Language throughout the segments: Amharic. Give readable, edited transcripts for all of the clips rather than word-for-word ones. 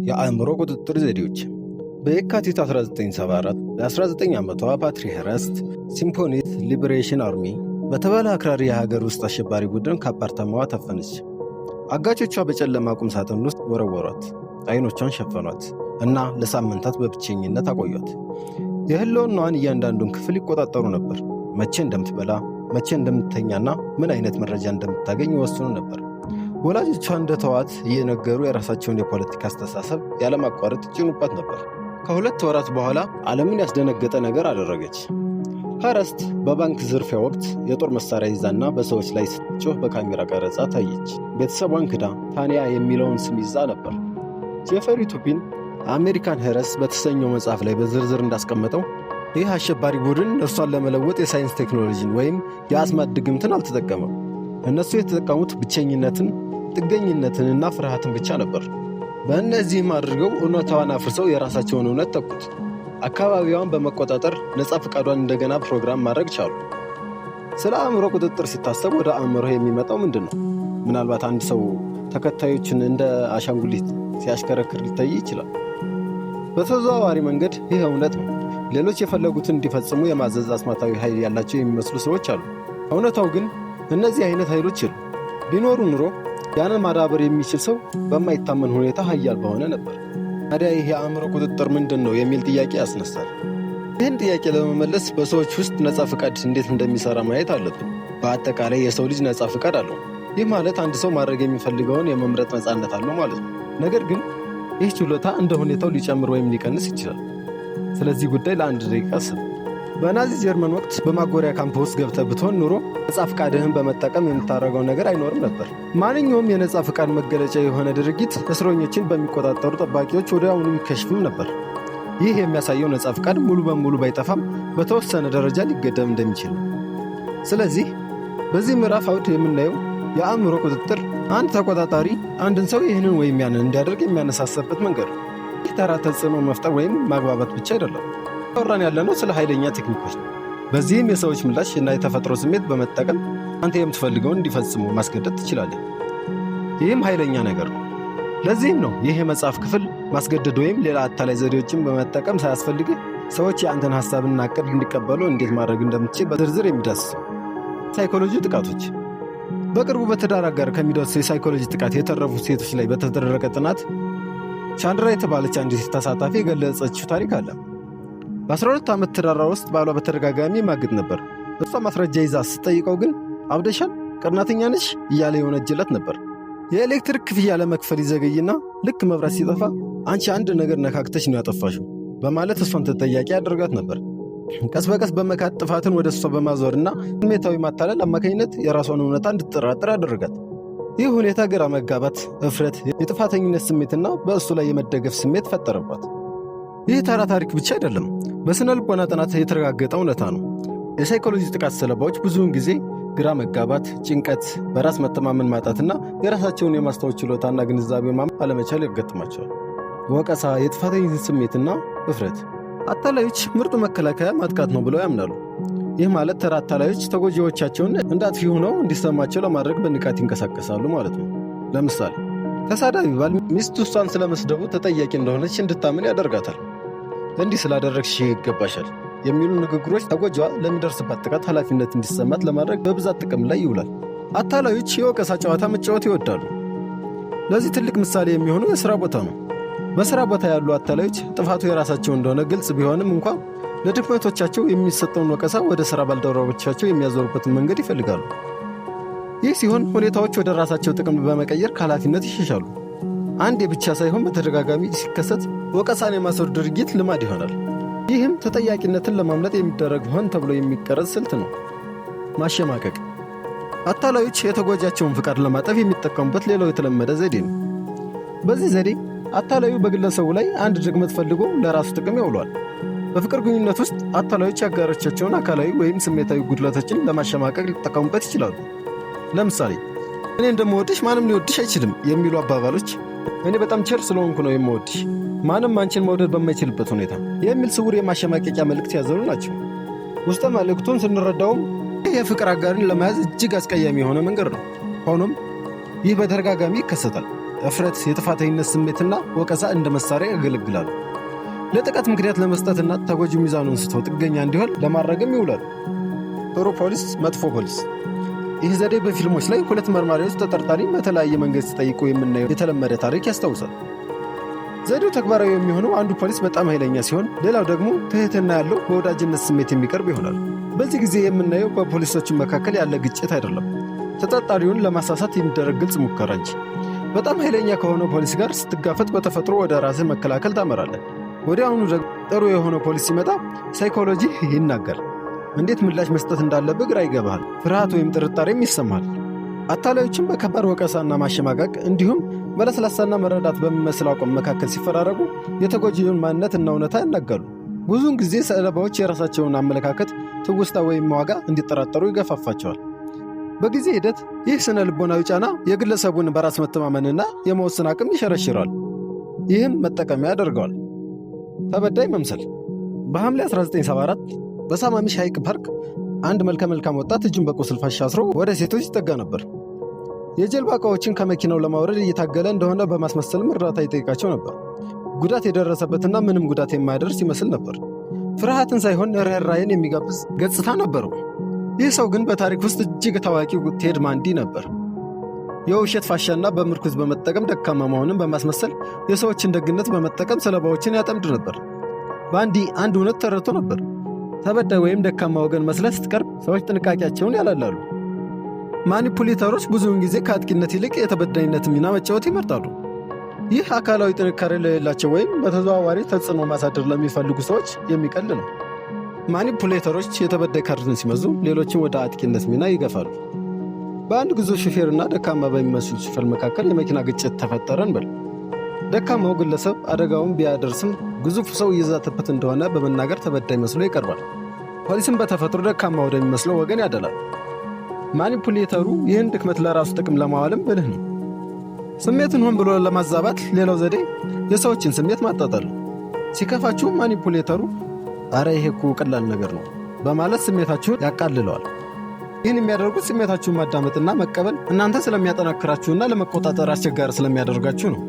የአእምሮ ቁጥጥር ዘዴዎች። በየካቲት 1974 የ19 ዓመቷ ፓትሪ ሄረስት Symbionese Liberation Army በተባለ አክራሪ የሀገር ውስጥ አሸባሪ ቡድን ከአፓርታማዋ ታፈነች። አጋቾቿ በጨለማ ቁም ሳጥን ውስጥ ወረወሯት፣ አይኖቿን ሸፈኗት እና ለሳምንታት በብቸኝነት አቆዩት። የህልውናዋን እያንዳንዱን ክፍል ይቆጣጠሩ ነበር። መቼ እንደምትበላ፣ መቼ እንደምትተኛና ምን አይነት መረጃ እንደምታገኝ ይወስኑ ነበር። ወላጆቿ እንደተዋት እየነገሩ የራሳቸውን የፖለቲካ አስተሳሰብ ያለማቋረጥ ይጭኑባት ነበር። ከ2 ወራት በኋላ ዓለምን ያስደነገጠ ነገር አደረገች። ኸረስት በባንክ ዝርፊያ ወቅት የጦር መሳሪያ ይዛና በሰዎች ላይ ስትጮህ በካሜራ ቀረጻ ታየች። ቤተሰቧን ክዳ ታንያ የሚለውን ስም ይዛ ነበር። ጄፈሪ ቱፒን American Heiress በተሰኘው መጽሐፍ ላይ በዝርዝር እንዳስቀመጠው ይህ አሸባሪ ቡድን እርሷን ለመለወጥ የሳይንስ ቴክኖሎጂን ወይም የአስማት ድግምትን አልተጠቀመም። እነሱ የተጠቀሙት ብቸኝነትን፣ ጥገኝነትንና ፍርሃትን ብቻ ነበር። በእነዚህም አድርገው እውነታዋን አፍርሰው የራሳቸውን እውነት ተኩት። አካባቢዋን በመቆጣጠር ነፃ ፈቃዷን እንደገና ፕሮግራም ማድረግ ቻሉ። ስለ አእምሮ ቁጥጥር ሲታሰብ ወደ አእምሮ የሚመጣው ምንድን ነው? ምናልባት አንድ ሰው ተከታዮችን እንደ አሻንጉሊት ሲያሽከረክር ሊታይ ይችላል። በተዘዋዋሪ መንገድ ይህ እውነት ነው። ሌሎች የፈለጉትን እንዲፈጽሙ የማዘዝ አስማታዊ ኃይል ያላቸው የሚመስሉ ሰዎች አሉ። እውነታው ግን እነዚህ አይነት ኃይሎች የሉም። ቢኖሩ ኑሮ ያንን ማዳበር የሚችል ሰው በማይታመን ሁኔታ ኃያል በሆነ ነበር። ታዲያ ይህ የአእምሮ ቁጥጥር ምንድን ነው የሚል ጥያቄ ያስነሳል። ይህን ጥያቄ ለመመለስ በሰዎች ውስጥ ነፃ ፍቃድ እንዴት እንደሚሰራ ማየት አለብን። በአጠቃላይ የሰው ልጅ ነፃ ፍቃድ አለው። ይህ ማለት አንድ ሰው ማድረግ የሚፈልገውን የመምረጥ ነፃነት አለው ማለት ነው። ነገር ግን ይህ ችሎታ እንደ ሁኔታው ሊጨምር ወይም ሊቀንስ ይችላል። ስለዚህ ጉዳይ ለአንድ ደቂቃ አስብ። በናዚ ጀርመን ወቅት በማጎሪያ ካምፕ ውስጥ ገብተህ ብትሆን ኑሮ ነፃ ፍቃድህን በመጠቀም የምታደርገው ነገር አይኖርም ነበር። ማንኛውም የነፃ ፍቃድ መገለጫ የሆነ ድርጊት እስረኞችን በሚቆጣጠሩ ጠባቂዎች ወዲያውኑ ይከሽፍም ነበር። ይህ የሚያሳየው ነፃ ፍቃድ ሙሉ በሙሉ ባይጠፋም በተወሰነ ደረጃ ሊገደብ እንደሚችል ነው። ስለዚህ በዚህ ምዕራፍ አውድ የምናየው የአእምሮ ቁጥጥር አንድ ተቆጣጣሪ አንድን ሰው ይህንን ወይም ያንን እንዲያደርግ የሚያነሳሳበት መንገድ ነው። ይህ ተራ ተጽዕኖ መፍጠር ወይም ማግባባት ብቻ አይደለም። እያወራን ያለነው ስለ ኃይለኛ ቴክኒኮች ነው። በዚህም የሰዎች ምላሽ እና የተፈጥሮ ስሜት በመጠቀም አንተ የምትፈልገውን እንዲፈጽሙ ማስገደድ ትችላለህ። ይህም ኃይለኛ ነገር ነው። ለዚህም ነው ይህ የመጽሐፍ ክፍል ማስገደድ ወይም ሌላ አታላይ ዘዴዎችን በመጠቀም ሳያስፈልግህ ሰዎች የአንተን ሐሳብና ዕቅድ እንዲቀበሉ እንዴት ማድረግ እንደምትችል በዝርዝር የሚዳስሰው። ሳይኮሎጂ ጥቃቶች። በቅርቡ በትዳር አጋር ከሚደርሰው የሳይኮሎጂ ጥቃት የተረፉ ሴቶች ላይ በተደረገ ጥናት ቻንድራ የተባለች አንዲት ተሳታፊ የገለጸችው ታሪክ አለ። በ12 ዓመት ትዳሯ ውስጥ ባሏ በተደጋጋሚ ማግጥ ነበር። እሷ ማስረጃ ይዛ ስትጠይቀው ግን አብደሻል፣ ቅናተኛ ነሽ እያለ የወነጀላት ነበር። የኤሌክትሪክ ክፍያ ለመክፈል ይዘገይና ልክ መብራት ሲጠፋ አንቺ አንድ ነገር ነካክተሽ ነው ያጠፋሽው በማለት እሷን ተጠያቂ ያደርጋት ነበር። ቀስ በቀስ በመካድ ጥፋትን ወደ እሷ በማዞርና ስሜታዊ ማታለል አማካኝነት የራሷን እውነታ እንድትጠራጠር አደረጋት። ይህ ሁኔታ ግራ መጋባት፣ እፍረት፣ የጥፋተኝነት ስሜትና በእሱ ላይ የመደገፍ ስሜት ፈጠረባት። ይህ ተራ ታሪክ ብቻ አይደለም፣ በስነ ልቦና ጥናት የተረጋገጠ እውነታ ነው። የሳይኮሎጂ ጥቃት ሰለባዎች ብዙውን ጊዜ ግራ መጋባት፣ ጭንቀት፣ በራስ መተማመን ማጣትና የራሳቸውን የማስታወስ ችሎታና ግንዛቤ ማመን አለመቻል ያጋጥማቸዋል። ወቀሳ፣ የጥፋተኝነት ስሜትና እፍረት። አታላዮች ምርጡ መከላከያ ማጥቃት ነው ብለው ያምናሉ። ይህ ማለት ተራ አታላዮች ተጎጂዎቻቸውን እንደ አጥፊ ሆነው እንዲሰማቸው ለማድረግ በንቃት ይንቀሳቀሳሉ ማለት ነው። ለምሳሌ ተሳዳቢ ባል ሚስቱ እሷን ስለመስደቡ ተጠያቂ እንደሆነች እንድታምን ያደርጋታል። እንዲህ ስላደረግሽ ይገባሻል የሚሉ ንግግሮች ተጎጂዋ ለሚደርስባት ጥቃት ኃላፊነት እንዲሰማት ለማድረግ በብዛት ጥቅም ላይ ይውላል። አታላዮች የወቀሳ ጨዋታ መጫወት ይወዳሉ። ለዚህ ትልቅ ምሳሌ የሚሆነው የሥራ ቦታ ነው። በሥራ ቦታ ያሉ አታላዮች ጥፋቱ የራሳቸው እንደሆነ ግልጽ ቢሆንም እንኳን ለድክመቶቻቸው የሚሰጠውን ወቀሳ ወደ ሥራ ባልደረቦቻቸው የሚያዞሩበትን መንገድ ይፈልጋሉ። ይህ ሲሆን ሁኔታዎች ወደ ራሳቸው ጥቅም በመቀየር ከኃላፊነት ይሸሻሉ። አንዴ ብቻ ሳይሆን በተደጋጋሚ ሲከሰት ወቀሳን የማሰር ድርጊት ልማድ ይሆናል። ይህም ተጠያቂነትን ለማምለጥ የሚደረግ ሆን ተብሎ የሚቀረጽ ስልት ነው። ማሸማቀቅ። አታላዮች የተጎጃቸውን ፍቃድ ለማጠፍ የሚጠቀሙበት ሌላው የተለመደ ዘዴ ነው። በዚህ ዘዴ አታላዩ በግለሰቡ ላይ አንድ ድክመት ፈልጎ ለራሱ ጥቅም ያውሏል። በፍቅር ግንኙነት ውስጥ አታላዮች ያጋሮቻቸውን አካላዊ ወይም ስሜታዊ ጉድለቶችን ለማሸማቀቅ ሊጠቀሙበት ይችላሉ። ለምሳሌ እኔ እንደምወድሽ ማንም ሊወድሽ አይችልም የሚሉ አባባሎች፣ እኔ በጣም ቸር ስለሆንኩ ነው የምወድሽ፣ ማንም አንቺን መውደድ በማይችልበት ሁኔታ የሚል ስውር የማሸማቀቂያ መልእክት ያዘሉ ናቸው። ውስጠ መልእክቱን ስንረዳውም ይህ የፍቅር አጋርን ለመያዝ እጅግ አስቀያሚ የሆነ መንገድ ነው። ሆኖም ይህ በተደጋጋሚ ይከሰታል። እፍረት፣ የጥፋተኝነት ስሜትና ወቀሳ እንደ መሳሪያ ያገለግላሉ። ለጥቃት ምክንያት ለመስጠትና ተጎጂው ሚዛኑን ስቶ ጥገኛ እንዲሆን ለማድረግም ይውላሉ። ጥሩ ፖሊስ፣ መጥፎ ፖሊስ። ይህ ዘዴ በፊልሞች ላይ ሁለት መርማሪዎች ተጠርጣሪን በተለያየ መንገድ ሲጠይቁ የምናየው የተለመደ ታሪክ ያስታውሳል። ዘዴው ተግባራዊ የሚሆነው አንዱ ፖሊስ በጣም ኃይለኛ ሲሆን፣ ሌላው ደግሞ ትህትና ያለው በወዳጅነት ስሜት የሚቀርብ ይሆናል። በዚህ ጊዜ የምናየው በፖሊሶች መካከል ያለ ግጭት አይደለም፣ ተጠርጣሪውን ለማሳሳት የሚደረግ ግልጽ ሙከራ እንጂ። በጣም ኃይለኛ ከሆነው ፖሊስ ጋር ስትጋፈጥ በተፈጥሮ ወደ ራስህ መከላከል ታመራለህ። ወዲያውኑ ደግሞ ጥሩ የሆነው ፖሊስ ሲመጣ ሳይኮሎጂ ይናጋል። እንዴት ምላሽ መስጠት እንዳለብህ ግራ ይገባሃል። ፍርሃት ወይም ጥርጣሬም ይሰማል። አታላዮችም በከባድ ወቀሳና ማሸማቀቅ እንዲሁም በለስላሳና መረዳት በሚመስል አቋም መካከል ሲፈራረቁ የተጎጂውን ማንነት እና እውነታ ያናጋሉ። ብዙውን ጊዜ ሰለባዎች የራሳቸውን አመለካከት፣ ትውስታ ወይም ዋጋ እንዲጠራጠሩ ይገፋፋቸዋል። በጊዜ ሂደት ይህ ስነ ልቦናዊ ጫና የግለሰቡን በራስ መተማመንና የመወሰን አቅም ይሸረሽረዋል። ይህም መጠቀሚያ ያደርገዋል። ተበዳይ መምሰል። በሐምሌ 1974 በሳማሚሽ ሐይቅ ፓርክ አንድ መልከ መልካም ወጣት እጁን በቁስል ፋሻ አስሮ ወደ ሴቶች ይጠጋ ነበር። የጀልባ ዕቃዎችን ከመኪናው ለማውረድ እየታገለ እንደሆነ በማስመሰልም እርዳታ ይጠይቃቸው ነበር። ጉዳት የደረሰበትና ምንም ጉዳት የማያደርስ ይመስል ነበር። ፍርሃትን ሳይሆን ርኅራኄን የሚጋብዝ ገጽታ ነበረው። ይህ ሰው ግን በታሪክ ውስጥ እጅግ ታዋቂው ቴድ ባንዲ ነበር። የውሸት ፋሻና በምርኩዝ በመጠቀም ደካማ መሆንን በማስመሰል የሰዎችን ደግነት በመጠቀም ሰለባዎችን ያጠምድ ነበር። ባንዲ አንድ እውነት ተረድቶ ነበር። ተበዳይ ወይም ደካማ ወገን መስለህ ስትቀርብ ሰዎች ጥንቃቄያቸውን ያላላሉ። Manipulator ኦች ብዙውን ጊዜ ከአጥቂነት ይልቅ የተበዳይነት ሚና መጫወት ይመርጣሉ። ይህ አካላዊ ጥንካሬ ለሌላቸው ወይም በተዘዋዋሪ ተጽዕኖ ማሳደር ለሚፈልጉ ሰዎች የሚቀል ነው። Manipulator ኦች የተበዳይ ካርድን ሲመዙ ሌሎችን ወደ አጥቂነት ሚና ይገፋሉ። በአንድ ግዙፍ ሹፌርና ደካማ በሚመስል ሹፌር መካከል የመኪና ግጭት ተፈጠረ እንበል። ደካማው ግለሰብ አደጋውን ቢያደርስም ግዙፉ ሰው እየዛተበት እንደሆነ በመናገር ተበዳይ መስሎ ይቀርባል። ፖሊስም በተፈጥሮ ደካማ ወደሚመስለው ወገን ያደላል። Manipulator ኡ ይህን ድክመት ለራሱ ጥቅም ለማዋልም ብልህ ነው። ስሜትን ሆን ብሎ ለማዛባት ሌላው ዘዴ የሰዎችን ስሜት ማጣጣል ነው። ሲከፋችሁ manipulator ኡ "አረ ይሄ እኮ ቀላል ነገር ነው" በማለት ስሜታችሁን ያቃልለዋል። ይህን የሚያደርጉት ስሜታችሁን ማዳመጥና መቀበል እናንተ ስለሚያጠናክራችሁና ለመቆጣጠር አስቸጋሪ ስለሚያደርጋችሁ ነው።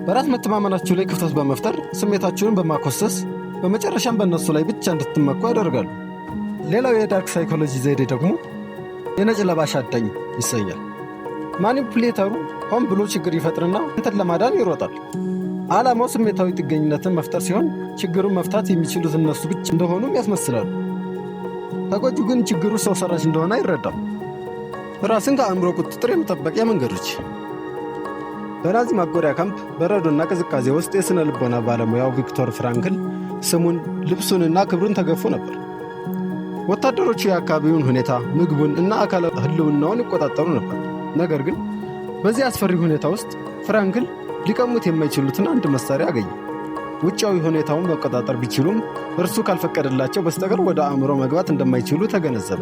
በራስ መተማመናችሁ ላይ ክፍተት በመፍጠር ስሜታችሁን በማኮሰስ በመጨረሻም በእነሱ ላይ ብቻ እንድትመኩ ያደርጋሉ። ሌላው የ dark psychology ዘዴ ደግሞ የነጭ ለባሽ አዳኝ ይሰኛል። Manipulator ኡ ሆን ብሎ ችግር ይፈጥርና አንተን ለማዳን ይሮጣል። ዓላማው ስሜታዊ ጥገኝነትን መፍጠር ሲሆን ችግሩን መፍታት የሚችሉት እነሱ ብቻ እንደሆኑም ያስመስላሉ። ተጎጂው ግን ችግሩ ሰው ሰራሽ እንደሆነ አይረዳም። ራስን ከአእምሮ ቁጥጥር የመጠበቂያ መንገዶች። በናዚ ማጎሪያ ካምፕ በረዶና ቅዝቃዜ ውስጥ የሥነ ልቦና ባለሙያው ቪክቶር ፍራንክል ስሙን፣ ልብሱንና ክብሩን ተገፎ ነበር። ወታደሮቹ የአካባቢውን ሁኔታ፣ ምግቡን እና አካላዊ ሕልውናውን ይቆጣጠሩ ነበር። ነገር ግን በዚህ አስፈሪ ሁኔታ ውስጥ ፍራንክል ሊቀሙት የማይችሉትን አንድ መሳሪያ አገኘ። ውጫዊ ሁኔታውን መቆጣጠር ቢችሉም እርሱ ካልፈቀደላቸው በስተቀር ወደ አእምሮ መግባት እንደማይችሉ ተገነዘበ።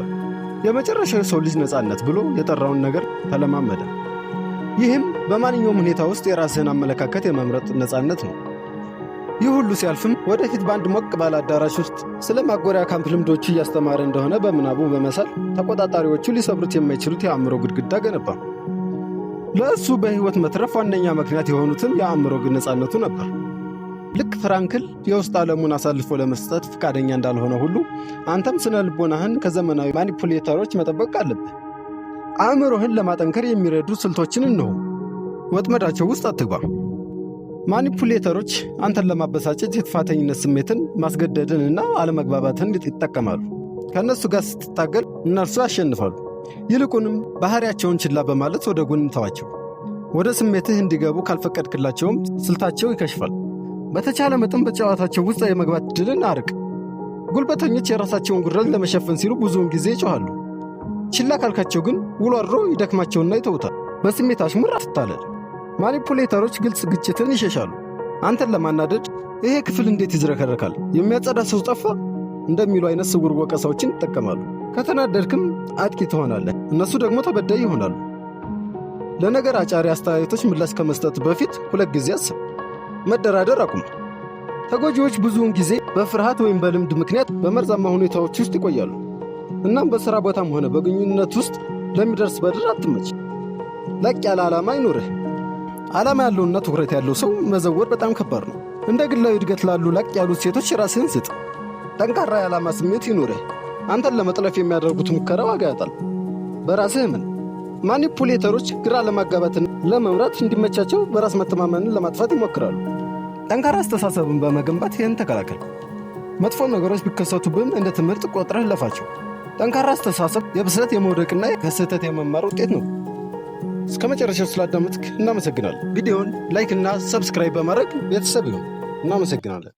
የመጨረሻው የሰው ልጅ ነፃነት ብሎ የጠራውን ነገር ተለማመደ። ይህም በማንኛውም ሁኔታ ውስጥ የራስህን አመለካከት የመምረጥ ነፃነት ነው። ይህ ሁሉ ሲያልፍም ወደፊት በአንድ ሞቅ ባለ አዳራሽ ውስጥ ስለ ማጎሪያ ካምፕ ልምዶቹ እያስተማረ እንደሆነ በምናቡ በመሳል ተቆጣጣሪዎቹ ሊሰብሩት የማይችሉት የአእምሮ ግድግዳ ገነባ። ለእሱ በሕይወት መትረፍ ዋነኛ ምክንያት የሆኑትም የአእምሮ ነፃነቱ ነበር። ልክ ፍራንክል የውስጥ ዓለሙን አሳልፎ ለመስጠት ፈቃደኛ እንዳልሆነ ሁሉ አንተም ስነ ልቦናህን ከዘመናዊ manipulator ኦች መጠበቅ አለብህ። አእምሮህን ለማጠንከር የሚረዱ ስልቶችን እነሆ። ወጥመዳቸው ውስጥ አትግባ። Manipulator ኦች አንተን ለማበሳጨት የጥፋተኝነት ስሜትን፣ ማስገደድን እና አለመግባባትን ይጠቀማሉ። ከእነሱ ጋር ስትታገል እነርሱ ያሸንፋሉ። ይልቁንም ባህሪያቸውን ችላ በማለት ወደ ጎን ተዋቸው። ወደ ስሜትህ እንዲገቡ ካልፈቀድክላቸውም ስልታቸው ይከሽፋል። በተቻለ መጠን በጨዋታቸው ውስጥ የመግባት ዕድልን አርቅ። ጉልበተኞች የራሳቸውን ጉድለት ለመሸፈን ሲሉ ብዙውን ጊዜ ይጮኻሉ። ችላ ካልካቸው ግን ውሎ አድሮ ይደክማቸውና ይተውታል። በስሜት አሽሙር አትታለል። Manipulator ኦች ግልጽ ግጭትን ይሸሻሉ። አንተን ለማናደድ "ይሄ ክፍል እንዴት ይዝረከረካል? የሚያጸዳ ሰው ጠፋ?" እንደሚሉ አይነት ስውር ወቀሳዎችን ይጠቀማሉ። ከተናደድክም አጥቂ ትሆናለህ፣ እነሱ ደግሞ ተበዳይ ይሆናሉ። ለነገር አጫሪ አስተያየቶች ምላሽ ከመስጠት በፊት ሁለት ጊዜ አስብ። መደራደር አቁም። ተጎጂዎች ብዙውን ጊዜ በፍርሃት ወይም በልምድ ምክንያት በመርዛማ ሁኔታዎች ውስጥ ይቆያሉ። እናም በሥራ ቦታም ሆነ በግንኙነት ውስጥ ለሚደርስ በደል አትመች። ላቅ ያለ ዓላማ ይኑርህ። ዓላማ ያለውና ትኩረት ያለው ሰው መዘወር በጣም ከባድ ነው። እንደ ግላዊ እድገት ላሉ ላቅ ያሉት ሴቶች ራስህን ስጥ። ጠንካራ የዓላማ ስሜት ይኑርህ። አንተን ለመጥለፍ የሚያደርጉት ሙከራ ዋጋ ያጣል። በራስህ እመን። Manipulator ኦች ግራ ለማጋባትና ለመምራት እንዲመቻቸው በራስ መተማመንን ለማጥፋት ይሞክራሉ። ጠንካራ አስተሳሰብን በመገንባት ይህን ተከላከል። መጥፎ ነገሮች ቢከሰቱብህም እንደ ትምህርት ቆጥረህ እለፋቸው። ጠንካራ አስተሳሰብ የብስለት፣ የመውደቅና ከስህተት የመማር ውጤት ነው። እስከ መጨረሻው ስላዳመጥክ እናመሰግናለን። ቪዲዮን like እና subscribe በማድረግ ቤተሰብ ይሁን። እናመሰግናለን።